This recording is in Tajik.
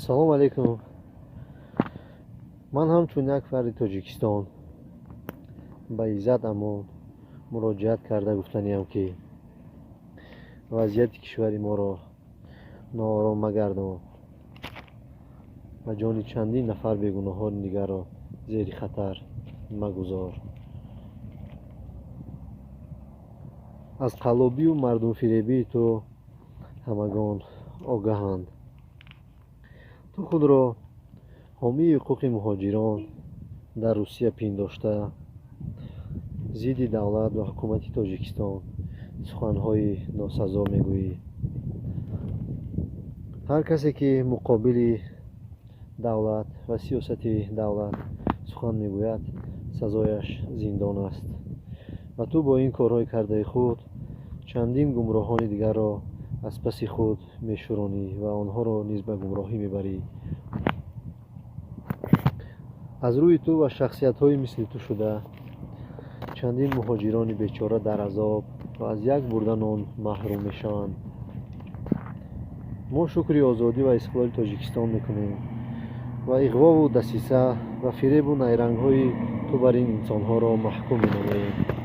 Ассалому алайкум. Ман ҳамчун як фарди Тоҷикистон ба Иззат Амон муроҷиат карда гуфтаниам, ки вазъияти кишвари моро ноором магардон ва ҷони чандин нафар бегуноҳони дигарро зери хатар магузор. Аз қаллобию мардумфиребии ту ҳамагон огаҳанд. Ту худро ҳомии ҳуқуқи муҳоҷирон дар Русия пиндошта, зидди давлат ва ҳукумати Тоҷикистон суханҳои носазо мегӯӣ. Ҳар касе, ки муқобили давлат ва сиёсати давлат сухан мегӯяд, сазояш зиндон аст. Ва ту бо ин корҳои кардаи худ чандин гумроҳони дигарро аз паси худ мешӯронӣ ва онҳоро низ ба гумроҳӣ мебарӣ. Аз рӯи ту ва шахсиятҳои мисли ту шуда чандин муҳоҷирони бечора дар азоб ва аз як бурда нон маҳрум мешаванд. Мо шукри озодӣ ва истиқлоли Тоҷикистон мекунем ва иғвову дасиса ва фиребу найрангҳои ту бар ин инсонҳоро маҳкум менамоем.